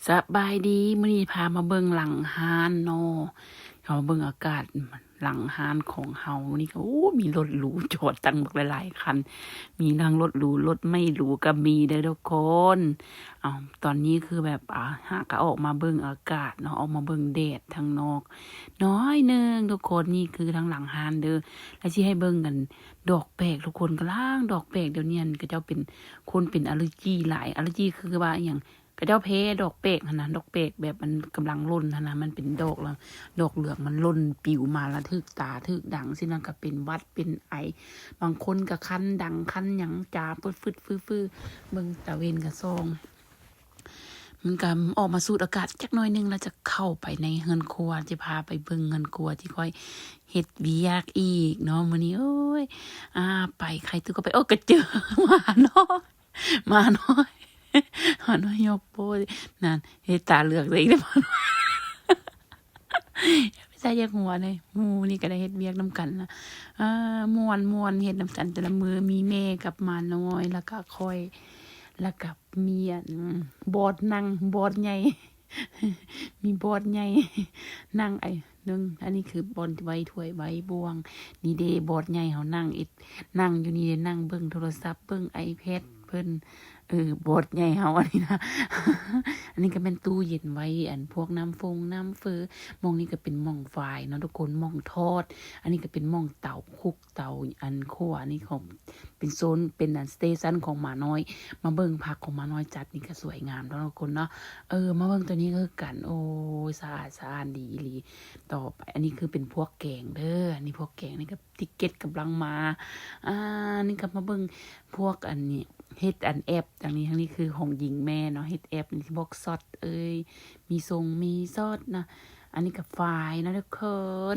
ສະບາຍດີ ມື້ນີ້ພາມາເບິ່ງຫຼັງຮ້ານເນາະ ເຮົາມາເບິ່ງອາກາດຫຼັງຮ້ານຂອງເຮົານີ້ກໍ ໂອ້ ມີລົດຫຼູຈອດຕັ້ງບັກຫຼາຍໆຄັນ ມີທັງລົດຫຼູ ລົດໄມ່ຫຼູກໍມີເດີທຸກຄົນ. ເອົາ ຕອນນີ້ຄືແບບ ອ່າ ຫາກໍອອກມາເບິ່ງອາກາດເນາະ ອອກມາເບິ່ງແດດທາງນອກໜ້ອຍໜຶ່ງທຸກຄົນ. ນີ້ຄືທາງຫຼັງຮ້ານເດີ ແລ້ວຊິໃຫ້ເບິ່ງກັນ ດອກແປກທຸກຄົນ ກຳລັງດອກແປກ. ດຽວນີ້ຫັ້ນ ເຂົາເຈົ້າເປັນ ຄົນເປັນອາເລຈີຫຼາຍ ອາເລຈີຄືວ່າອີ່ຫຍັງ ເຂົາເຈົ້າແພ້ດອກແປກຫັ້ນນະ ດອກແປກແບບມັນກຳລັງຫຼົ່ນຫັ້ນນະ ມັນເປັນດອກລະ ດອກເຫຼືອງມັນຫຼົ່ນປິວມາລະຖືກຕາຖືກດັງຊີ້ນະ ກໍເປັນຫວັດເປັນໄອ ບາງຄົນກໍຄັນດັງຄັນຫຍັງຈາຟຶດໆ ຟືໆ. ເບິ່ງຕາເວັນກໍສ່ອງ ມັນກໍອອກມາສູດອາກາດຈັກໜ້ອຍໜຶ່ງ ແລ້ວຈະເຂົ້າໄປໃນເຮືອນຄົວ ຈະພາໄປເບິ່ງເຮືອນຄົວທີ່ຂ້ອຍເຮັດວຽກອີກເນາະມື້ນີ້. ໂອ້ຍ ອ່າ ໄປ ໃຄຕຸກກໍໄປ ໂອ້ ກະເຈີ ໝານ້ອຍ ໝານ້ອຍ ໝານ້ອຍຍົກໂປ້ ນັ້ນ ເຮັດຕາເຫຼືອກໃສ່ອີກແລ້ວ ໝານ້ອຍ ເປັນຕາຢາກຫົວເດ. ໝູ່ນີ້ກໍໄດ້ເຮັດວຽກນຳກັນນະ ອ່າ ມ່ວນໆ ເຮັດນຳກັນແຕ່ລະມື້ ມີແມ່ກັບໝານ້ອຍ ແລ້ວກໍຂ້ອຍ ແລ້ວກໍມີອັນ ບອດນັ່ງ ບອດໃຫຍ່ ມີບອດໃຫຍ່ນັ່ງ ໄອ້ໜຶ່ງ ອັນນີ້ຄືບ່ອນໄວ້ຖ້ວຍໄວ້ບ່ວງ ນີ້ເດ ບອດໃຫຍ່ເຮົານັ່ງເຮັດ ນັ່ງຢູ່ນີ້ເດ ນັ່ງເບິ່ງໂທລະສັບ ເບິ່ງໄອແພດເພິ່ນ ເອີ ບອດໃຫຍ່ເຮົາອັນນີ້ນະ ອັນນີ້ກໍແມ່ນຕູ້ເຢັນໄວ້ ອັນ ພວກນ້ຳຟົງນ້ຳເຟີ. ໝ່ອງນີ້ກໍເປັນໝ່ອງຝາຍເນາະທຸກຄົນ ໝ່ອງທອດ ອັນນີ້ກໍເປັນໝ່ອງເຕົາຄຸກ ເຕົາ ອັນ ຂົ້ວ ອັນນີ້ຂອງ ເປັນໂຊນ ເປັນອັນ ສະເຕຊັນຂອງໝານ້ອຍ ມາເບິ່ງຜັກຂອງໝານ້ອຍຈັດນີ້ກໍສວຍງາມເນາະທຸກຄົນເນາະ. ເອີ ມາເບິ່ງຕົວນີ້ກໍຄືກັນ ໂອ້ຍ ສະອາດສະອ້ານດີອີ່ຫຼີ. ຕໍ່ໄປ ອັນນີ້ຄືເປັນພວກແກງເດີ ອັນນີ້ພວກແກງ ນີ້ກໍຕິກເກັດກຳລັງມາ ອ່າ ນີ້ກໍມາເບິ່ງພວກອັນນີ້ ເຮັດອັນແອັບ ອັນນີ້ ທາງນີ້ຄືຂອງຍິງແມ່ເນາະ ເຮັດແອັບນີ້ ພວກຊັອດເອີຍ ມີຊົງມີຊອດນະ ອັນນີ້ກໍຝາຍເນາະທຸກຄົນ.